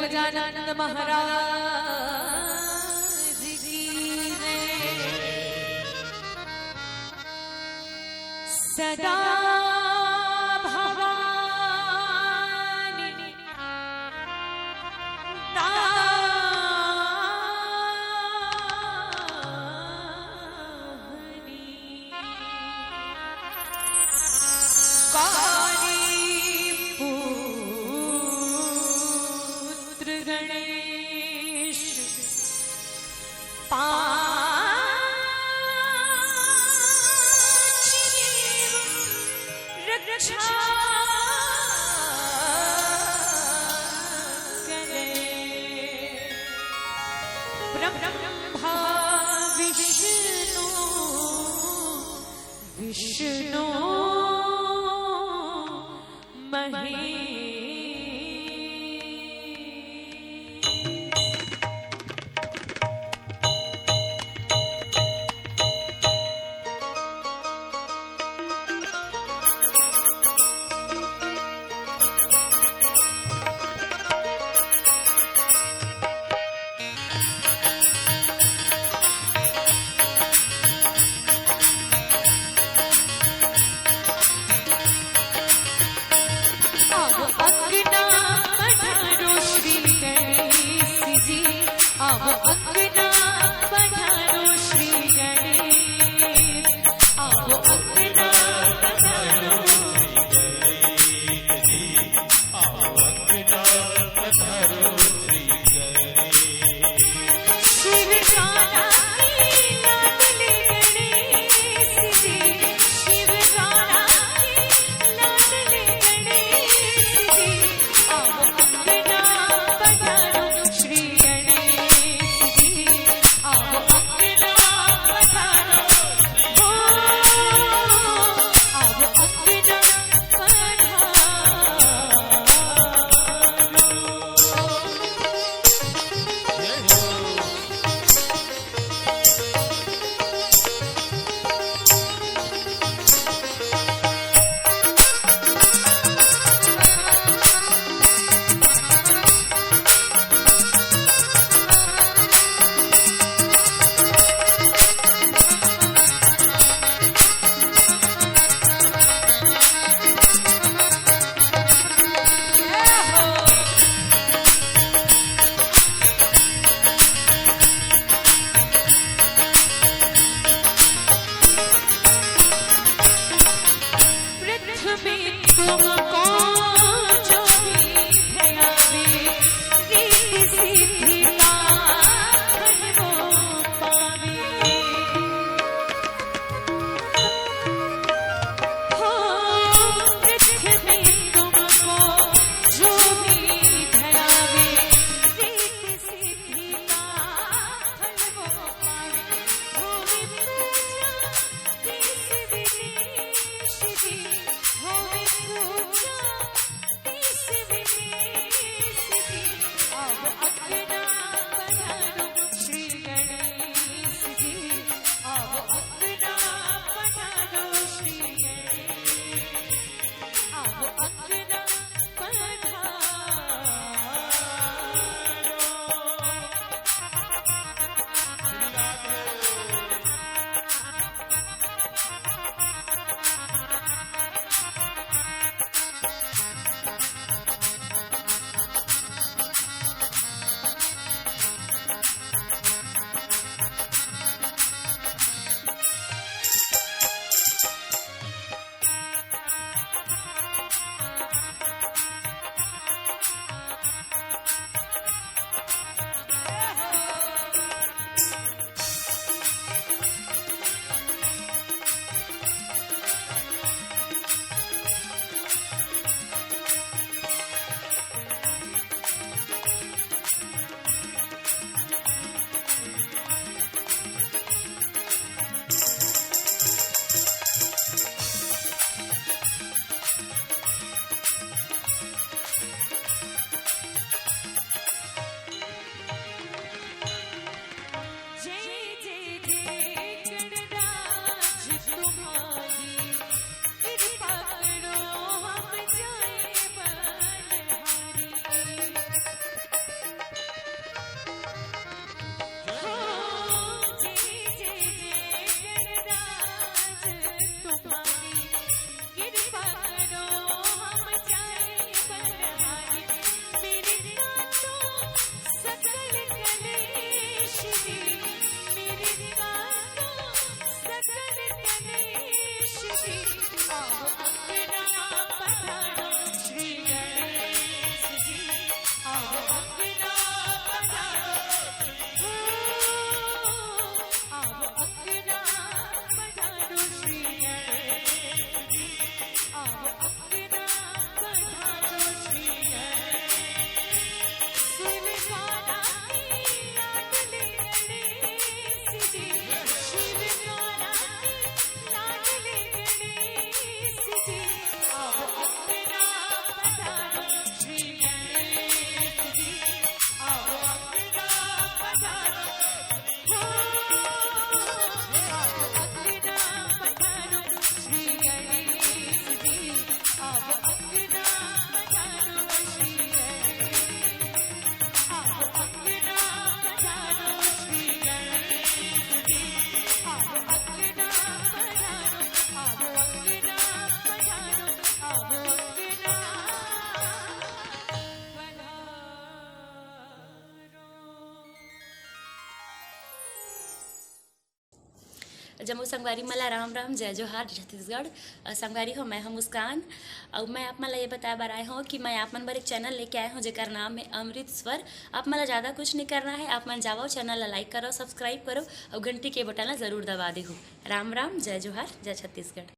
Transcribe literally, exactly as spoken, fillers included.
गजानंद महाराज की जय। सदा भवानी दाहिनी। गौरी पुत्र गणेश पाँच रक्षा करे। ब्रह्मा विष्णु विष्णु महेश। अब अंगना पधारो श्री गणेश जी, अब अंगना पधारो श्री गणेश, अब अंगना पधारो श्री गणेश जी, अब अंगना पधारो श्री गणेश। शिव गाना की लाडले गणेश जी, शिव गाना की लाडले गणेश जी, आओ अंगना पधारो श्री गणेश जी, आओ अंगना पधारो, ओ, आओ अंगना पधारो। जम्मो संगवारी मन ला राम राम, जय जोहार, जय छत्तीसगढ़। अ, संगवारी हो, मैं हूं मुस्कान। अउ मैं आप मन ला ये बताए बर आए हूं कि मैं आप मन बर एक चैनल लेके आए हूं, जेकर नाम है अमृत स्वर। आप मन ला ज़्यादा कुछ नहीं करना है, आप मन जावव, चैनल ला लाइक करव, सब्सक्राइब करव अउ घंटी के बटन ला जरूर दबा देहू। राम राम, जय जोहार, जय छत्तीसगढ़।